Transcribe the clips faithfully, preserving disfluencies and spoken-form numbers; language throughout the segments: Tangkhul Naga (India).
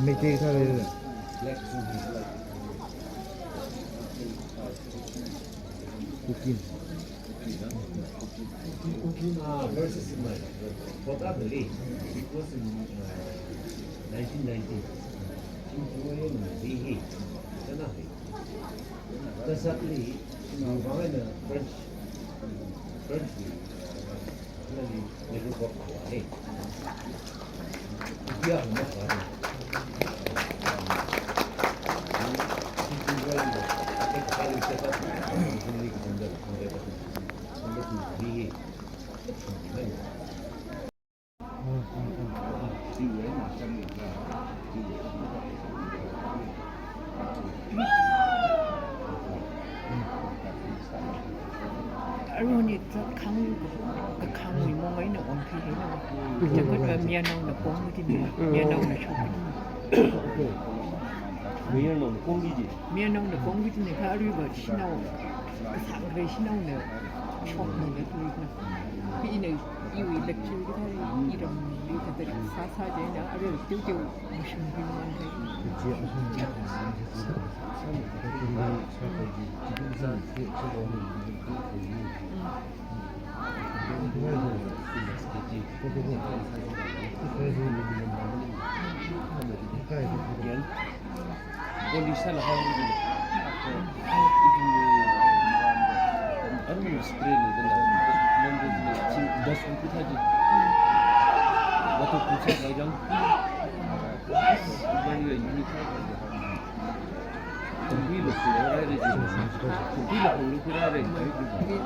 Meitei sāra. Kuki. Kuki, ah, versus in my, Kotadhar, it was in, uh, nineteen ninety. That's actually, you know, French, French, uh, really, little book, eh? Arui ni zat khangui ko, kakhangui mong eina ongkhui haina. Chakot va mayarnaona pong dina, mayarnaona shok. Mayarnaona pong dina. Mayarnaona pong dina, kha arui va shanao, kasāngkharei shanaona shokmida tuina. Ina iwui lecture kathā iramli kathā sāsā chieina, arui teoteo mashun bing man hai. Police la hang. Arui spray ni dala, nang dala, ching das rupees thaji. Batu kucha kajang. Bani la unit thaji. Kumpui la kurai re. Kumpui la kumpui kurai re.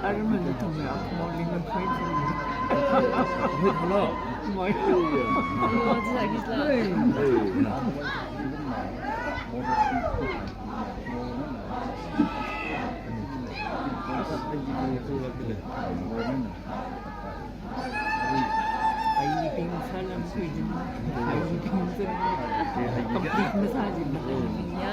Arman tu me ak morning na khai. Hello. Moi. Hello, this is Gisela. Ai, bing salam kuidin. Ai, bing salam. Complete massage. Ya.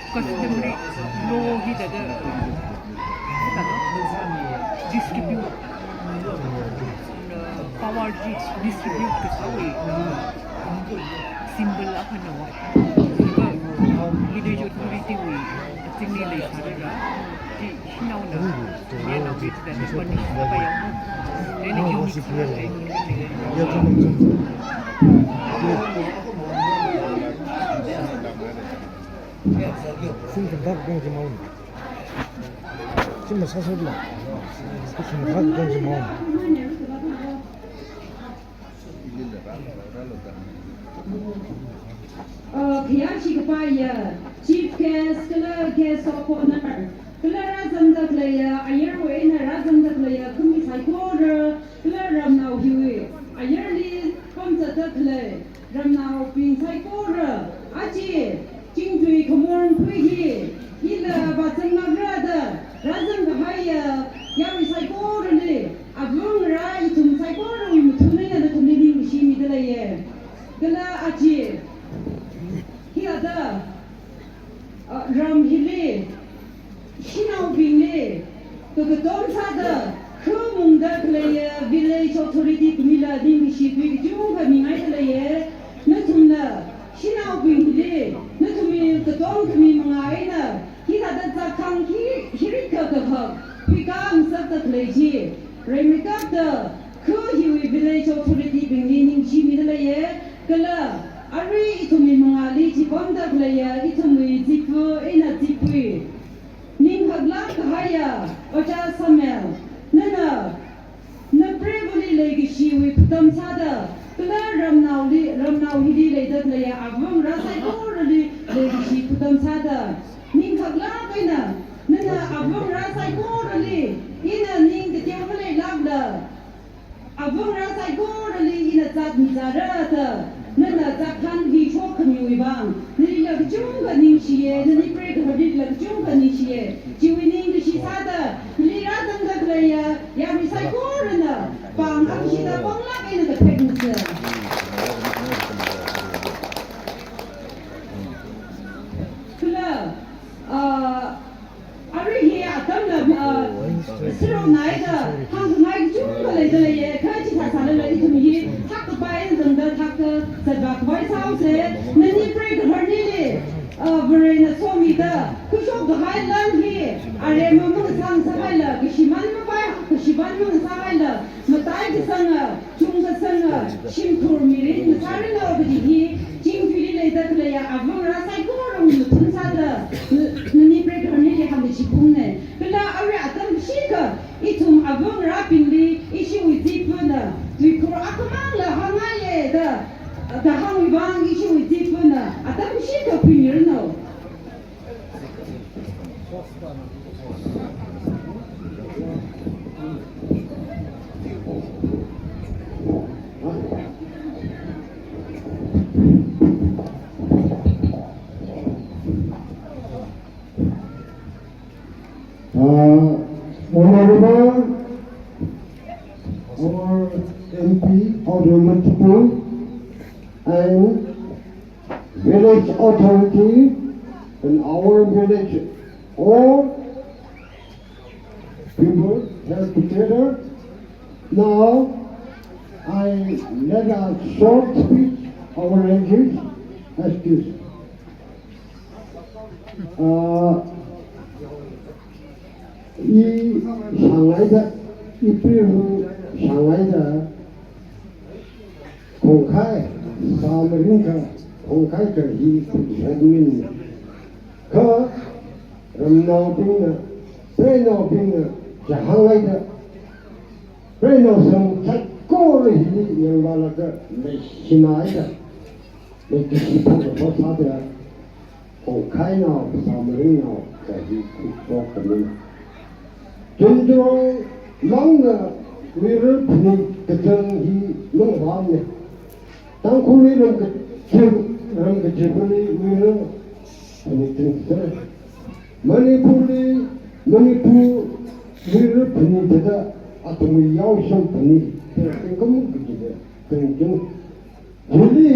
Customary law hi thāda, distribute, uh, power hi distribute kasāwui symbol akhana va. Kha village authority wui azingli leisāra. Uh, khayāshi kapaiya, Chief Guest, kala Guest of Honor, kala rāzangda khaleiya, ayarwui eina rāzangda khaleiya khami saikora, kala ramnao hiwui ayarli pamzatda khalei ramnaobing saikora, aja Chingtui Khamor Pui hi, hila vāzanglākra da rāzang kahaiya yarui saikorali, avāva̱ ngarā ithum saikorawui mathun eina nathumli ningshimida leiya. Kala aja hithāda, uh, ram hili shanaobingli kakatom sāda khamungda khaleiya village authority kumila ningshi tui kachungkha mingaida leiya. Nathumna shanaobingli nathumwui katom khami manga eina hithāda zākhang hi, hi rikha kahak pika ngasakda khalei chi, reimeikapta kha hiwui village authority bingli ningshimida leiya. Kala arui ithumwui mangāli chipamda khaleiya ithumwui Zippu eina Zippui, ninghaklāk kahaiya Ojā Samuel, nana napreivali leikashiwui phatam sāda, kala ramnaoli, ramnao hili leida khaleiya avāva̱ ngarā saikorali leikashi phatam sāda, ninghaklāk eina nana avāva̱ ngarā saikorali, ina ning kateo maleilākla, avāva̱ ngarā saikorali ina zat mizāra da, nana zākhang hi shokkhamiwui vāng, nalila kachungkha ningshiya, nani preigaharlila kachungkha ningshiya. Chiwui ningkashi sāda, nali rāzangda khaleiya yarui saikorana pāng akashida panglāk eina kathek misa. Kala, uh, arui hi atamna, uh, sirong naida hāngkhangai kachungkha leida leiya, kha chithāsālala ithum hi thakkapai eina tangda thakda zatvā khavai sāsa. Nani preigaharnili, uh, Varena somida khuishok kahai lan hi aremma mangasāngasakhaila, kashimān mapai, kashimān mangasāhaila, matai kasanga, chung kasanga, shimkhur mirin ngasāranu kaji hi, Chingthuili leida khaleiya avāva̱ ngarā saikorawui mathun sāda, n-, nani preigaharnili hāngkashi phungna. Kala arui atam kashikha, ithum avāva̱ ngarābingli, ishiwui Zippuna tuikhur akhamangla hāngngaiya da, da hāngwui vāng ishiwui Zippuna atam kashikha khuimiranu. Uh, Honorable, our M P, Honorable Tipu, and village authority in our village, all people here together. Now, I let a short speech, our language, excuse. Uh, I shāngaida, i preiva̱ shāngaida, khongkhai, sāmaringkha, khongkhai kha hi preiva̱ min. Kha, ramnaobingna, preinaobingna, chihāngaida, preinao samphang saikora hili yangvālaga leishinaida, leikashi phungkapho sāda, khongkhainao, sāmaringnao, kha hi khuishok kami. Chungchung mangna Luira phanit kachang hi mangvāmana. Tangkhulli ram kachip, ram kachipli Luira phanit chang sāra. Manipurli, Manipur Luira phanit thāda athumwui yaoshim phanit, thāda kangkam kachida, kangkam. Hili,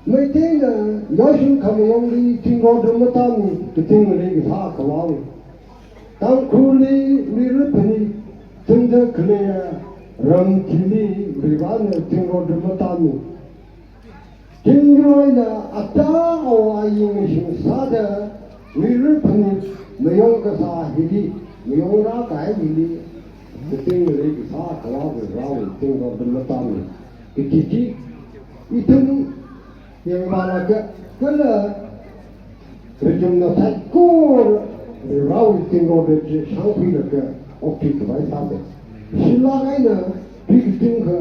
Meiteina yaoshim khamayongli tingrot matammi, kating malei kasā khavāwui. Tangkhulli Luira phanit changda khaleiya ram thili Varivarāna tingrot matammi. Tingroina ata awa aying shing sāda Luira phanit Mayong kasā hili, mayongrā kahai hili, kating ngalei kasā Akhava Varewui zingkum da matammi. Kaji chi, ithum yangvālaga, kala, rachumna saikora Varewui zingkumda chi shāngkhuilaga, okthuikhavai sāsa. Shilāk eina, pi kachungkha,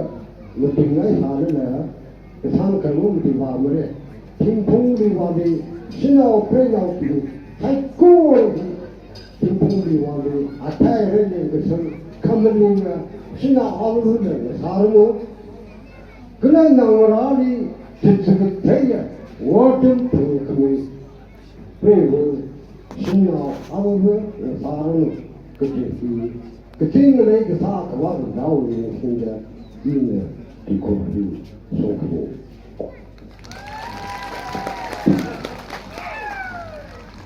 matingngai sālala, kasāngkhangarumli vāmara. Thingphungli vāli, shanao preinaobing, saikora hi, thingphungli vāli, athei rele kasang, khamalingna, shanao avaluna ngasāranu. Kala naongarāli, chitsakat theiya, wortam thangkhami, preiva, shanao avaluna ngasāranu, kaji hi, kating ngalei kasā Akhava Varewui singda, ina, tikhur hi, shokhalu.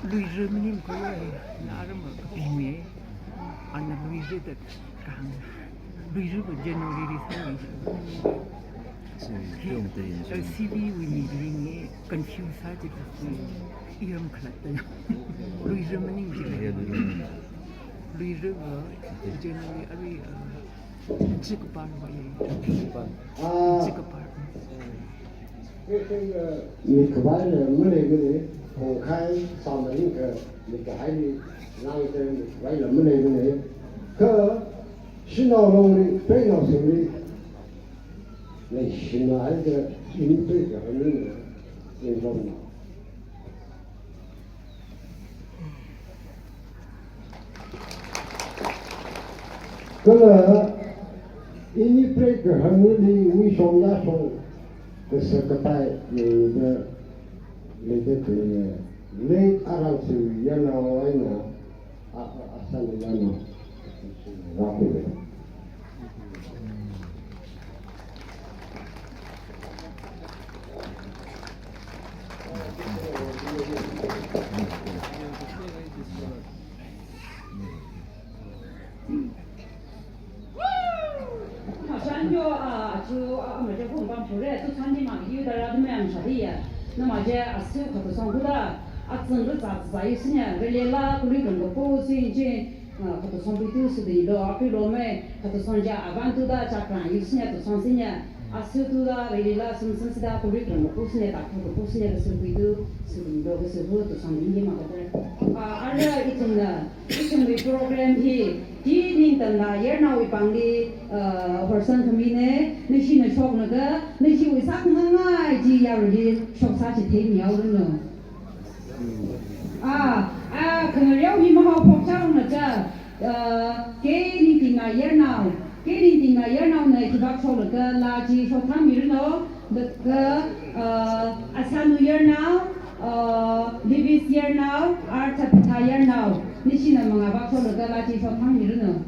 Luira maning khuiya, na aram kapinge, ana luira da kahāng. Luira va January li sāmi. So, hi, uh, C V wui mibing hi confuse sāki kaji, iram khalatta. Luira maning jilei. Luira va January arui, uh, chikapar va ye. Ah. Chikapar. Question, uh, mikhavai la maleimana, khongkhai sāmaning kha mikahai ni, nang te mikhavai la maleimana. Kha shanao longli, preinaosingli, leishina haida, ini preiga haini, ini longna. Kala, ini preiga haini, wui shong ya shong, kasā katai, leida, leida kaya, late Arangsui yanao eina, a, a, Asanu yanao, rākhuiya. Mashan yo, a, achu, a, amaje phung pam phure, tu chani ma yu da ra de mem shadi ya. Na maje asu khatu song kuda, a zeng ru za za yu sinya, re le la, kuli dong ko po sin je, a, khatu song pi tu su de lo, a pi lo me, khatu song ja, a van tu da, cha kran yu sinya, tu song sinya. Asu tu la, rili la, sum sum sida, kuri kran mapu sinya, taku kapu sinya, kasu kui tu, su kum do, kasu hu, tu sang ling ma kata. Ah, ara ithumna, ithumwui program hi, chi ningtangna, yarnaowui pāngli, ah, horsang khamina, nashina shokna ka, nashiwui sākhangai chi yaruili, shoksa chi thei mi yao lun no. Ah, ah, khangareo hi mahao phokchārangna cha, ah, K Ningtingna yarnao, K Ningtingna yarnaona hibak sholaga laa chi shokthang mirano, da, ah, Asanu yarnao, ah, Levis yarnao, R Tabitha yarnao, nishina mangabak sholaga laa chi shokthang mirano.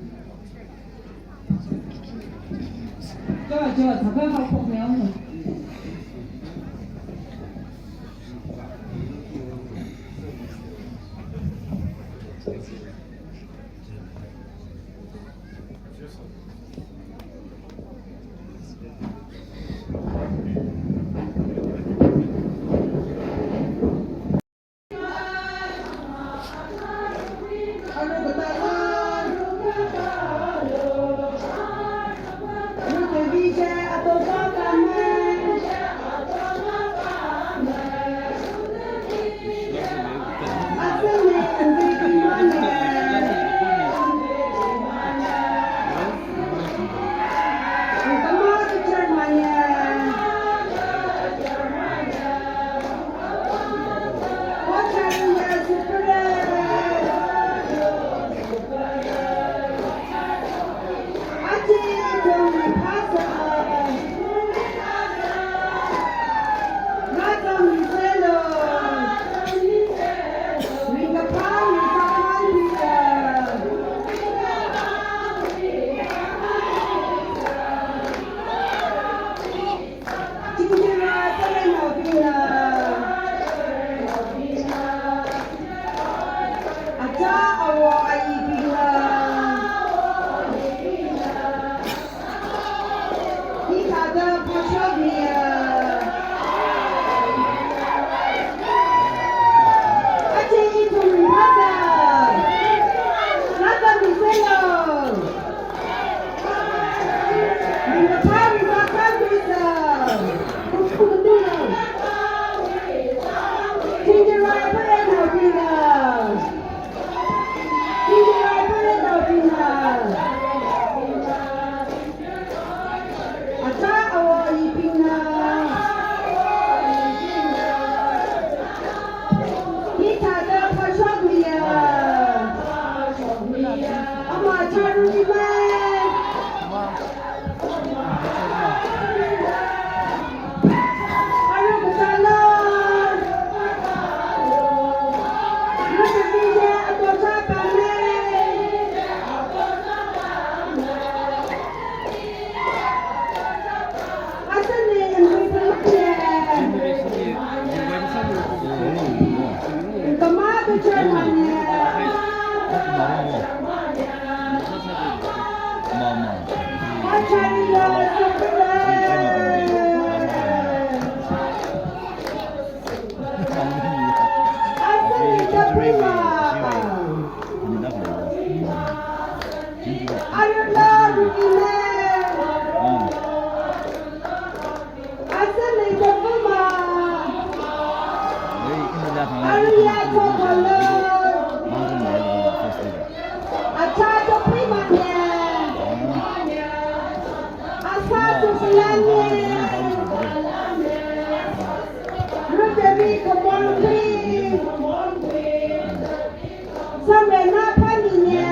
Samrena phanine.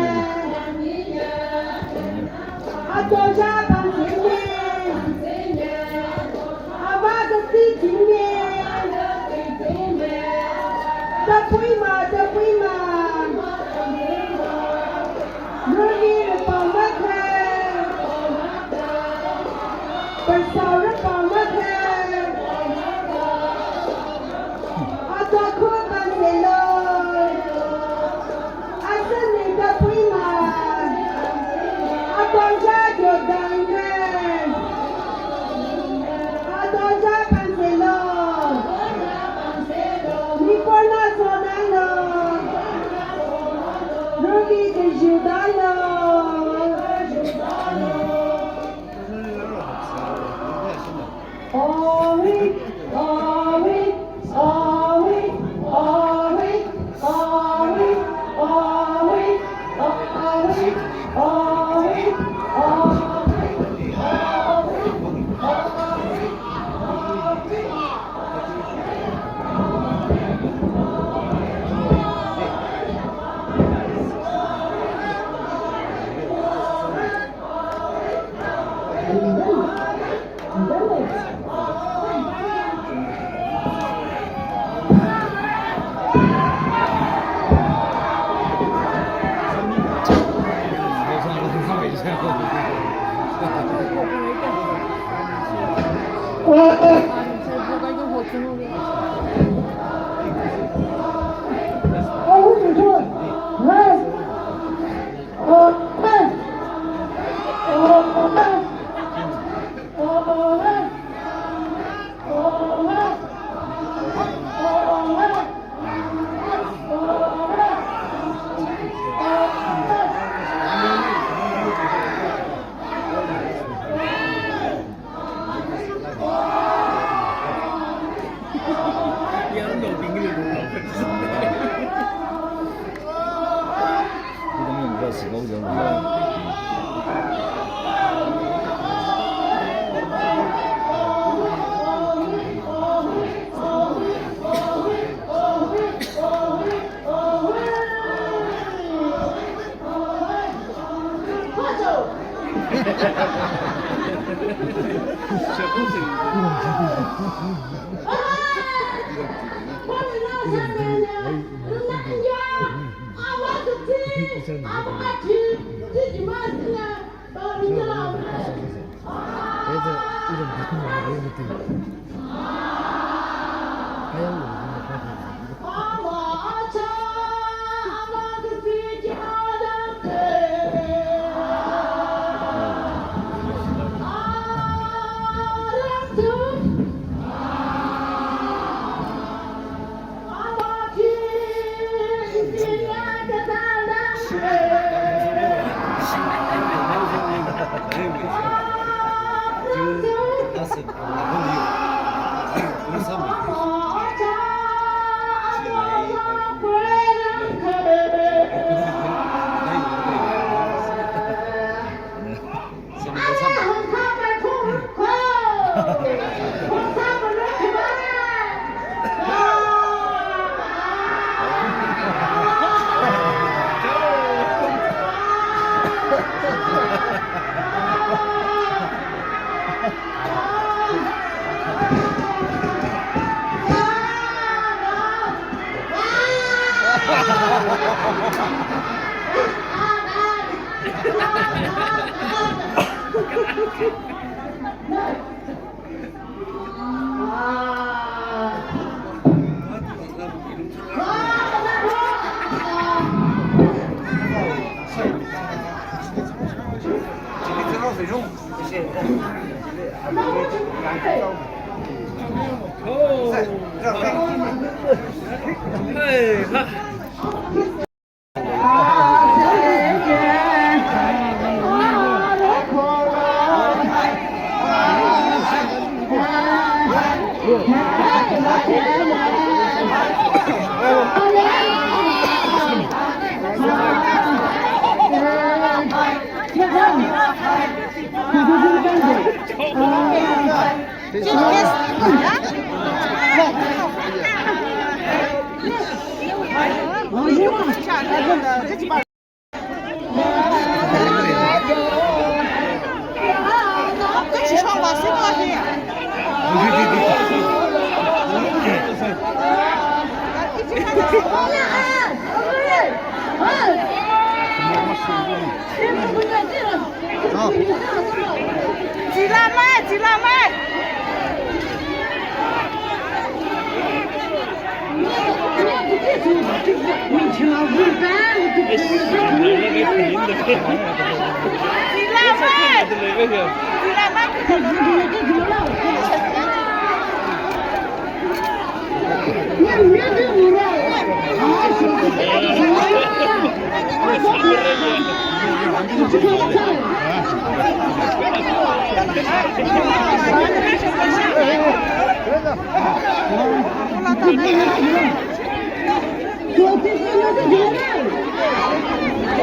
Atoja phanine. Ava kati tine. Tapuima, tapuima. Rumi ripao makhe. Paisao ripao makhe. Atakhu phanselo. Asani kapuima. Atonja jodangre. Atonja phanselo. Miporna sodanglo. Rumi kajudanglo. Chila mai, chila mai. Chila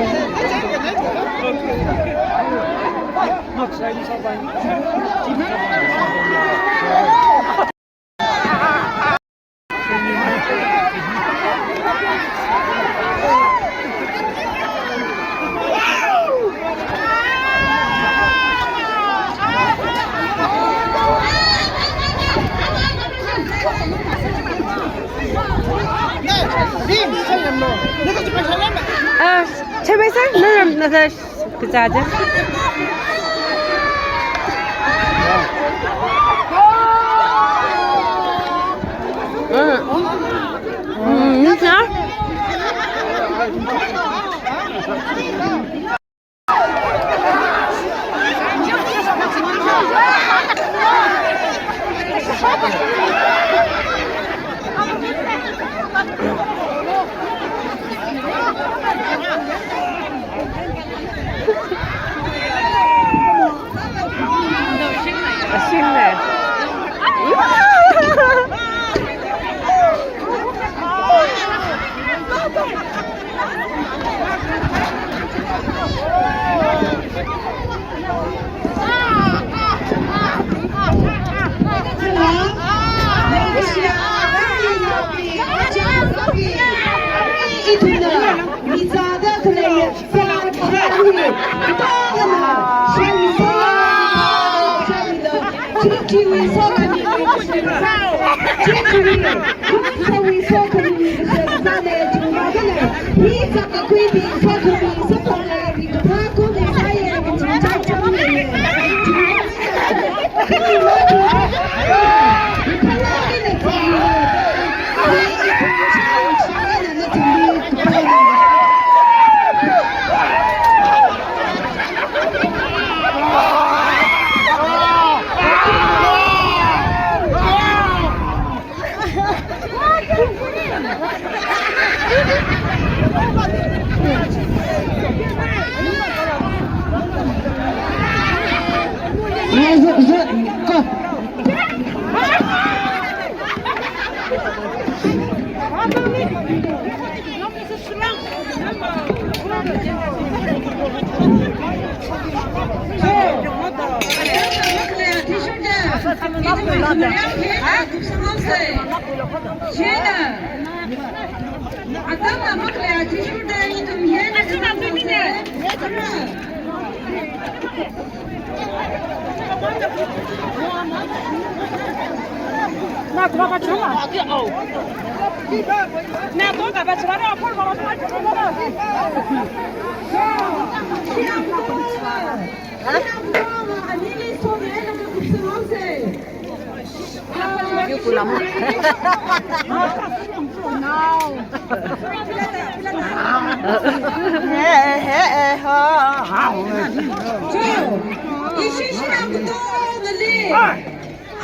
mai. Chila mai. Ah, chem sir, no, no, no, sir. Kachācha. Mm. Mm, sir.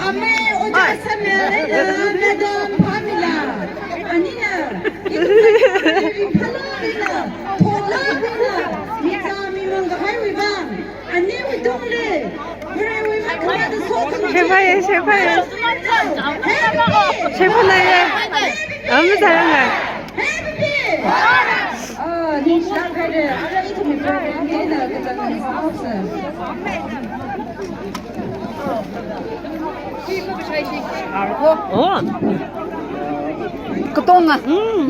Amei, ojā Samuel eina Madam Pamela. Anina, ithum ringphālāk eina, tholāk eina, mizā mimang kahaiwui vang, aniwui tungli, Varewui makhavāta sokhami. Shefai, shefai. Shefai ye. Amei zalanga. Ah, ningshilāk haira. Ara ithumwui program hina kazang haosa. Oh. Katonga. Mm.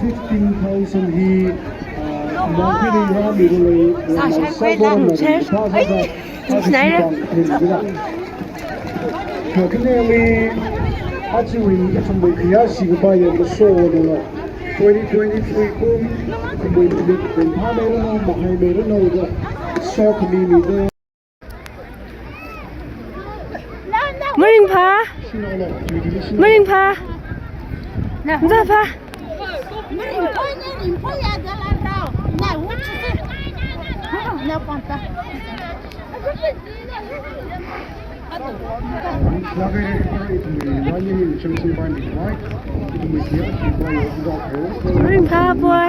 Fifteen thousand hi, uh, Mount Kenya Rally Relay, uh, Sasha Saigon Kwela, Chef. Ai, Sasha Kwela. Kakhaneli, achiwui ithumwui khayāshi kapai yangkasona, twenty twenty-three kum, ithumwui limit kum phāmeiranu, mahaimeiranu da, sokhami mida. Maringphā. Maringphā. Nzāphā. Maringphā, boy.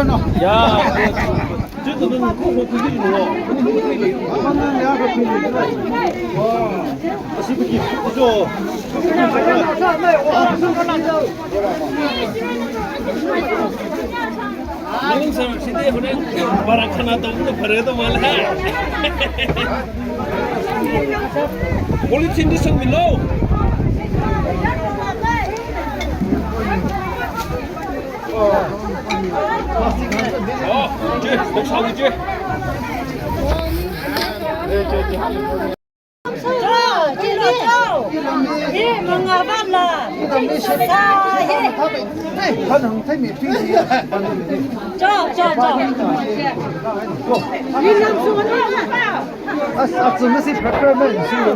야, 저거는 꼭 보고 있는 거. Nang sir, side horen barak khana tongna pare to mal hai. Police station milo. Oh, je, box house je. Cho, chili cho. Hi, mangabam la. Sa, hi. Cho, cho, cho. As, as soon as he prepare, man, see you.